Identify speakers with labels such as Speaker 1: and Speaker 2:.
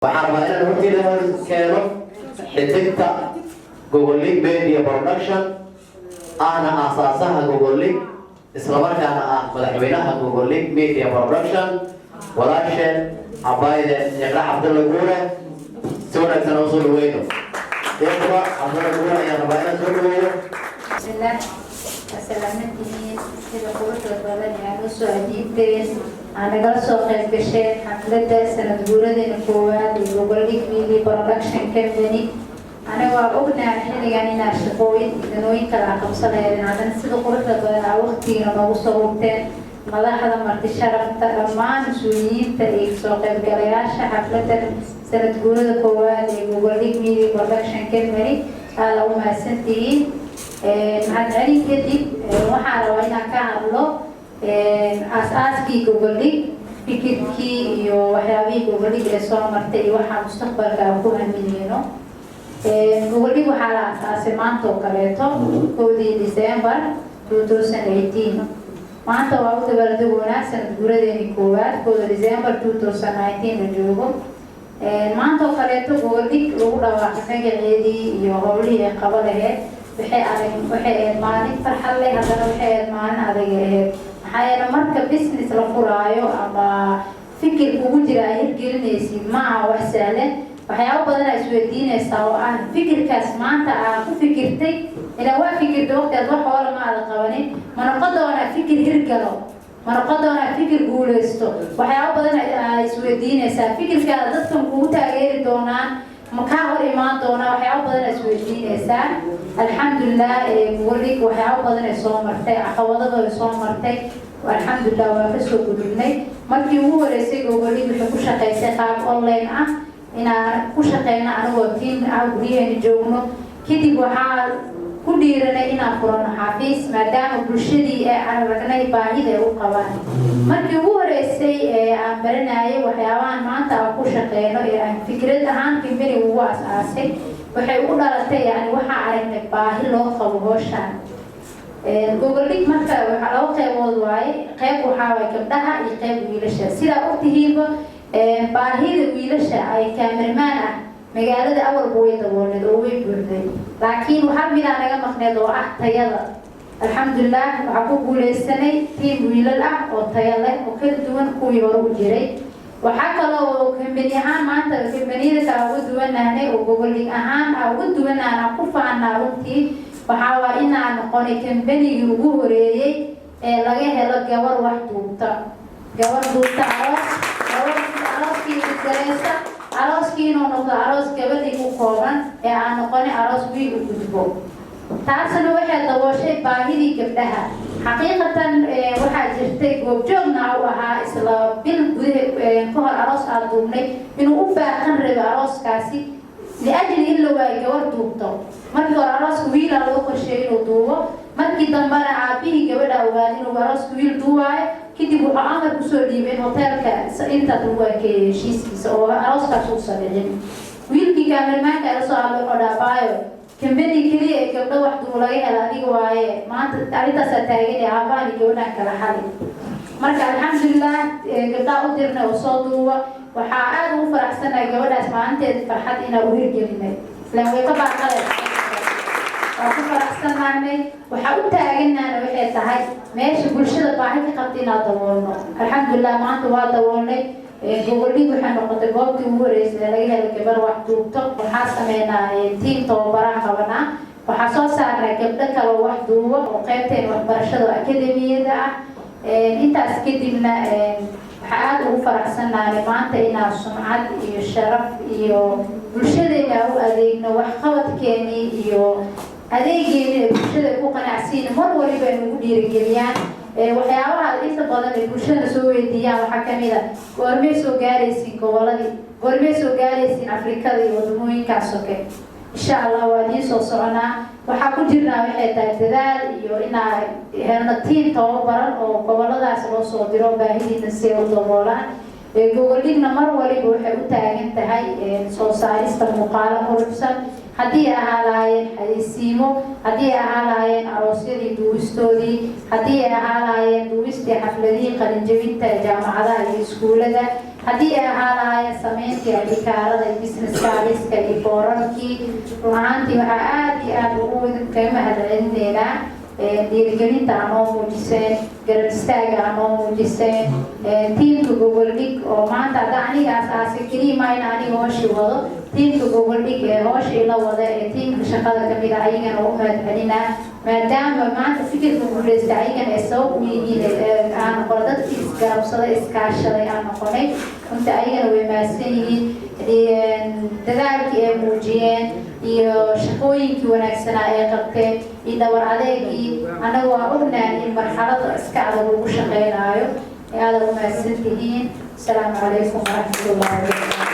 Speaker 1: Waxaan rabaa inaan hortiina hor keeno xidigta Gogoldhig Media Production, ahna aasaasaha Gogoldhig, islamarkaana ah madaxweynaha Gogoldhig Media Production, walaasheen cabaayde Iqra Cabdulla Guure. Si wanaagsan oo soo dhaweyno Iqra Cabdulla Guure ayaan rabaa inaan soo dhaweeyo.
Speaker 2: Bismillaah, salaamantihiin. Sida quruxda badan ee aad usoo ajiibteen, aa nagala soo qayb gasheen xafladda sanad guuradeena koowaad ee Gogoldhig Media Production Company. Anaga waa ognahay xilligan inaa shaqooyin iyo danooyin kale aa qabsanayeen, haddana sida quruxda badan aa waqtigiina noogu soo hurteen. Madaxda, marti sharafta, dhammaan mas-uuliyiinta iyo kasoo qaybgalayaasha xafladda sanad guurada koowaad ee Gogoldhig Media Production Company, aada u mahadsantihiin. Mahadcelin kadib, waxaan rabaa inaan ka hadlo aas-aaskii Gogoldhig, fikirkii iyo waxyaabihii Gogoldhig ee soo martay iyo waxaa mustaqbalka aan ku hamineyno. Gogoldhig waxaa la aas-aasay maanta oo kaleeto, 1-dii December 2018. Maanta waa u dabaaldegoonaa sanad guuradeeni koowaad, 1-da December 2019 la joogo. Maanta oo kaleeto Gogoldhig lagu dhawaaqay magaceedii iyo howlihii ay qabo laheyd. Waxay adag, waxay ahayd maalin farxad leh, haddana waxay ahayd maalin adag ahayd. Maxaa yeele, marka business la furaayo ama fikir kugu jira ay hirgelinaysid, ma aha wax sahlan. Waxyaabo badan aa isweydiinaysaa oo ah fikirkaas maanta aa ku fikirtay, ilaa waa fikirta waqti aad wax hoola ma aada qabanin, ma noqon doonaa fikir hirgalo, ma noqon doonaa fikir guuleysto? Waxyaabo badan aa isweydiinaysaa. Fikirkaada dadkan kugu taageeri doonaan, ma kaa hor imaan doonaa? Waxyaabo badan aa isweydiinaysaa. Alxamdulilah, Gogoldhig waxyaabo badan ay soo martay, caqabadada ay soo martay, alxamdulilah, waa kasoo gudubnay. Markii ugu horeysay Gogoldhig waxay ku shaqaysay qaab online ah, inaan ku shaqeyno anagoo team ah, guryaheena joogno. Kadib waxaa ku dhiiranay inaan furano xafiis, maadaama bulshadii ee aragnay baahida ay u qabaan. Markii ugu horeysay ee aan baranayay waxyaabahan maanta aan ku shaqeyno ee aan fikrad ahaan company ugu as-aasay, waxay ugu dhalatay, yani, waxaa aragnay baahi loo qabo howshaan. Gogoldhig marka waxaa laba qeybood waaye: qeyb waxaa waaye gabdhaha iyo qeyb wiilasha. Sidaa ogtihiinba, baahida wiilasha ay cameraman ah magaalada awalba way daboolneed oo way buuxday, laakiin waxaa midaa naga maqneed oo ah tayada. Alxamdulilah, waxaa ku guuleysanay team wiilal ah oo tayo leh oo kala duwan kuwii hore u jiray. Waxaa kaloo company ahaan maanta companiyada kale uga duwanahnay oo Gogoldhig ahaan aa uga duwanahn aan ku faanaa runtii, waxaa waa inaan noqonay companygii ugu horeeyey ee laga helo gabar wax duubta, gabar duubta aroos, gabar arooskii gareysa, arooskii inuu noqdo aroos gabadhii ku kooban ee aan noqonay aroos wiil u gudbo. Taasna waxay dabooshay baahidii gabdhaha. Xaqiiqatan, waxaa jirtay, goobjoogna u ahaa, isla bil gudahe ka hor aroos aad duubnay inuu u baaqan rabay arooskaasi liajli in la waayo gabar duubto. Markii hore arooska wiilaa loo qorsheeyay inuu duubo, markii dambena aabihii gabadha ogaaday inuu arooska wiil duubaayo. Kadib wuxuu amar kusoo dhiibay in hoteelka intaas lagu ekeeyay heshiiskiisa oo arooskaas uu sabicin. Wiilkii cameramanka ala soo hadlay, wuxuu dhaabaayo, "Company keliya ee gabdho wax duu laga hela adiga waaye, maanta arrintaasaa taagan ee aabahan iyo gabadhan kala xali." Marka alxamdulilah, gabdhaha u dirnay oo soo duuba. Waxaa aada ugu faraxsanahay gabadhaas maalinteeda farxad inaa u hirgelinay, ilaan way ka baaqaleen. Waa ku faraxsanaanay. Waxaa u taaganaana waxay tahay meesha bulshada baahi ka qabta inaan daboolno. Alxamdulilah, maanta waa daboolnay. Gogoldhig waxay noqotay goobtii ugu horeysay ee laga helay gabar wax duubto. Waxaa sameynaa team tababaraha qabanaa, waxaa soo saarnaa gabdho kale oo wax duubo oo qeybteen waxbarashada akademiyada ah. Intaas kadibna, waxaa aada ugu faraxsanahay maanta inaan sumcad iyo sharaf iyo bulshadeena u adeegno. Waxqabadkeenii iyo adeegeeni ay bulshada ku qanacsiin, mar waliba ay nagu dhiirigeliyaan. Waxyaabaha inta badan ay bulshada soo weydiiyaan waxaa kamid a: "Goormay soo gaaraysiin goboladii? Goormay soo gaaraysiin Afrikada iyo wadamooyinkaas soke?" Insha Allah, waa idiin soo soconaa. Waxaa ku jirnaa waxay tahay dadaal iyo inaa helno team tababaran oo goboladaas loo soo diro, baahidiina si ay u daboolaan. Gogoldhigna mar waliba waxay u taagan tahay soo saarista muuqaalo quruxsan, haddii ay ahaa lahaayeen xayeysiimo, haddii ay ahaa lahaayeen aroosyadii duubistoodii, haddii ay ahaa lahaayeen duubistii xafladihii qalinjabinta jaamacadaha iyo iskuulada. Haddii ay ahaa lahaayeen sameyntii ID kaarada iyo business cardska iyo boorarkii, run ahaantii waxaa aada iyo aada ugu kaga mahadcelineynaa dhiirigelinta aa noo muujiseen, garab istaaga aa noo muujiseen tiimka Gogoldhig oo maanta hadda aniga asaasay keliya maa in aniga hooshii wado. Tiimka Gogoldhig ee hooshii la wada ee tiimka shaqada kamid ah, ayagana u mahadcelinaa, maadaama maanta fikirka guuleysta ayagana ay sabab u yihiin aan noqon dadkii isgarabsaday, iskaashaday aan noqonay. Runta ayagana way mahadsan yihiin dadaalkii ay muujiyeen iyo shaqooyinkii wanaagsanaa ay qabteen iyo dhabar adeegii. Annaga waa ognahay in marxalada iska adag ugu shaqeynaayo. Aada u mahadsan tihiin. Asalaamu calaykum waraxmatullahi wabarakatu.